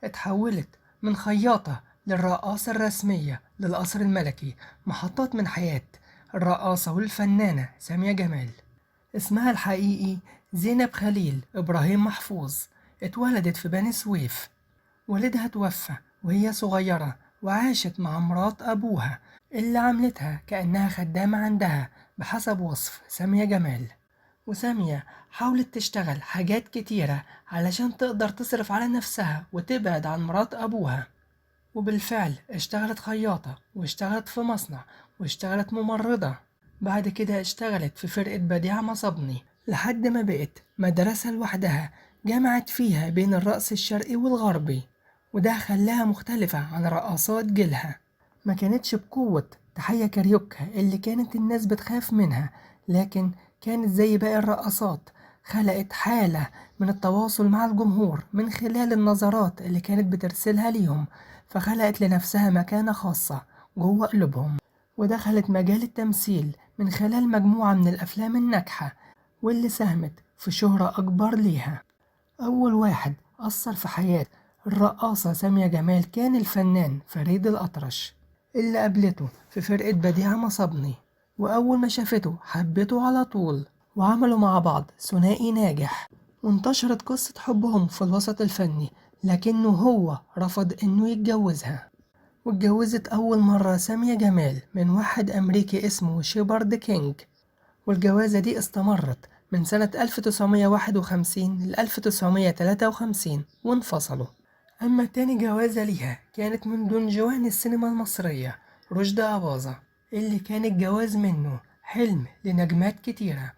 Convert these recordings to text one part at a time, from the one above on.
اتحولت من خياطة للرقاصة الرسمية للقصر الملكي. محطات من حياة الرقاصة والفنانة سامية جمال. اسمها الحقيقي زينب خليل إبراهيم محفوظ. اتولدت في بني سويف. والدها توفى وهي صغيرة، وعاشت مع مرات أبوها اللي عملتها كأنها خدامة عندها بحسب وصف سامية جمال. وسامية حاولت تشتغل حاجات كتيرة علشان تقدر تصرف على نفسها وتبعد عن مرات أبوها، وبالفعل اشتغلت خياطة، واشتغلت في مصنع، واشتغلت ممرضة. بعد كده اشتغلت في فرقة بديعة مصابني لحد ما بقت مدرسة لوحدها جمعت فيها بين الرقص الشرقي والغربي، وده خلاها مختلفة عن رقصات جيلها. ما كانتش بقوة تحية كاريوكا اللي كانت الناس بتخاف منها، لكن كانت زي باقي الرقصات، خلقت حالة من التواصل مع الجمهور من خلال النظرات اللي كانت بترسلها ليهم، فخلقت لنفسها مكانة خاصة جوه قلوبهم. ودخلت مجال التمثيل من خلال مجموعة من الأفلام الناجحة واللي ساهمت في شهرة أكبر ليها. أول واحد أثر في حياة الرقاصة سامية جمال كان الفنان فريد الأطرش اللي قابلته في فرقة بديعة مصابني، وأول ما شافته حبته على طول، وعملوا مع بعض ثنائي ناجح، وانتشرت قصة حبهم في الوسط الفني، لكنه هو رفض إنه يتجوزها. واتجوزت أول مرة سامية جمال من واحد أمريكي اسمه شيبارد كينج، والجوازة دي استمرت من سنة 1951 ل 1953 وانفصلوا. أما تاني جوازة ليها كانت من دون جوان السينما المصرية رشدي أباظة، اللي كان الجواز منه حلم لنجمات كتيرة.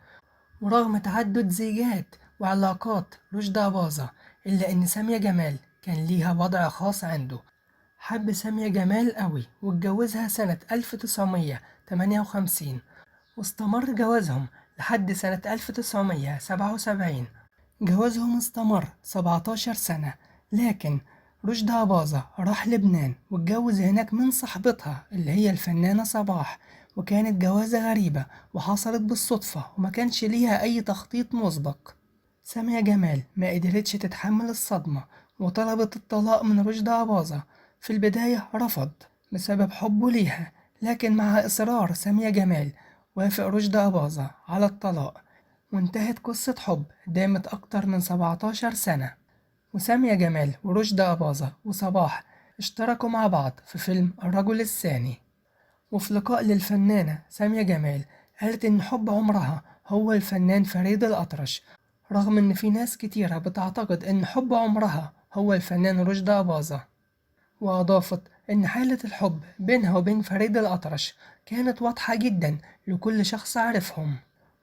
ورغم تعدد زيجات وعلاقات رشدي أباظة، إلا إن سامية جمال كان ليها وضع خاص عنده. حب سامية جمال قوي واتجوزها سنة 1958، واستمر جوازهم لحد سنة 1977. جوازهم استمر 17 سنة، لكن رشدي أباظة راح لبنان واتجوز هناك من صاحبتها اللي هي الفنانة صباح، وكانت جوازة غريبة وحصلت بالصدفة وما كانش ليها أي تخطيط مسبق. سامية جمال ما قدرتش تتحمل الصدمة وطلبت الطلاق من رشدي أباظة. في البداية رفض بسبب حبه ليها، لكن مع إصرار سامية جمال وافق رشدي أباظة على الطلاق، وانتهت قصة حب دامت أكتر من 17 سنة. وسامية جمال ورشدي أباظة وصباح اشتركوا مع بعض في فيلم الرجل الثاني. وفي لقاء للفنانة سامية جمال قالت إن حب عمرها هو الفنان فريد الأطرش، رغم إن في ناس كتيرة بتعتقد إن حب عمرها هو الفنان رشدي أباظة. وأضافت إن حالة الحب بينها وبين فريد الأطرش كانت واضحة جدا لكل شخص عرفهم.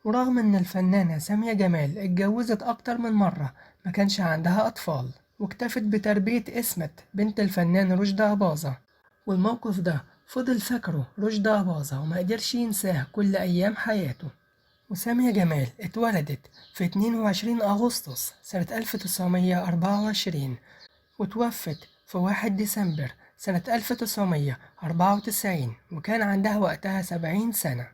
ورغم إن الفنانة سامية جمال اتجوزت أكتر من مرة ما كانش عندها أطفال، واكتفت بتربية اسمت بنت الفنان رشدي أباظة. والموقف ده فضل فاكره رشدي أباظة وما قدرش ينساه كل أيام حياته. وسامية جمال اتولدت في 22 أغسطس سنة 1924، وتوفت في 1 ديسمبر سنة 1994، وكان عندها وقتها 70 سنة.